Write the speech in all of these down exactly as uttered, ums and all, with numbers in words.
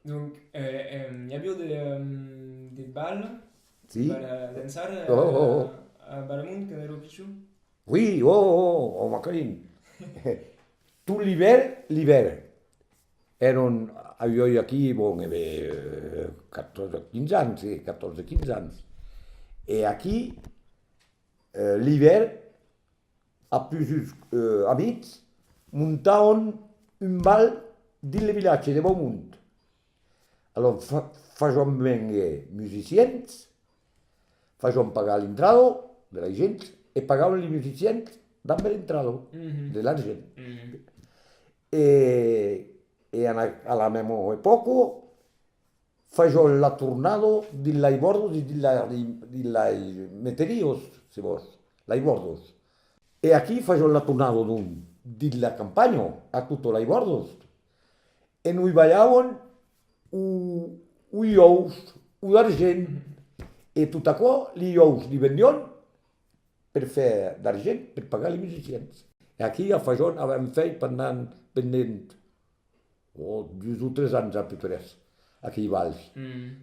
Donc, euh, euh, i aviá de, euh, de bal, Sí? bal a dançar, euh, Oh, oh, oh. A Balamont quand èra pichon? Oui, oh, oh, oh, m'acarin. Tot l'ivèrn, l'ivèrn. Èran, aviái aquí, bon, e ben, euh, catorze, quinze ans, sí, catorze, quinze ans. E aquí, euh, l'ivèrn, a plusurs, euh, amics, montavan un bal dins le vilatge de Baumont. Alòrs, fa, fasián vénguer musicians, fasián pagar l'intrada de la gent e pagavan li musicians damb l'intrada, de l'argent. E, e a la, a la mèma epòca, fasián la tornada dins lai bòrdas e dins lai, dins lai meterias, se vòs, lai bòrdas. E aquí fasián la tornada, donc, dins la campanha, a totas lai bòrdas. E nos balhavan o, o uòus, o d'argent. E tot aquò, li uòus li vendián per far d'argent, per pagar li musicians. E aquí a fasián, avèm fèit pendent, pendent, oh, dus o tres ans a peu près, aquelei bals.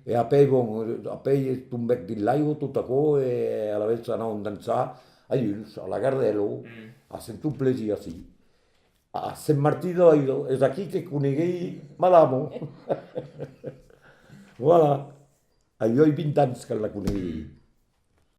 E apèi, bon, apèi tombèc dins l'aiga tot aquò e alavetz anàvem dançar a Iuls, a la Gardèla, a Sent Simplèci, ací. A Sent Martin d'Aiga, es aquí que coneguèi madama. Voilà. Aviái vint ans quand la coneguèi.